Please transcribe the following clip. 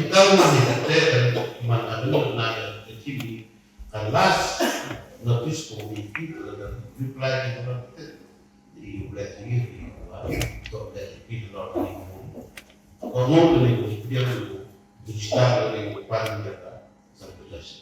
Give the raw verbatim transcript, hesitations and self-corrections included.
mynta u ni kata kan man adu na ka team ni ka last notice ko mi ki ka reply ki ka te. Di u leh ni di u to leh ki lo ni. Ko mo ni ko dia ni ko di sta ni ko pan dia ka. Sa ko dah si.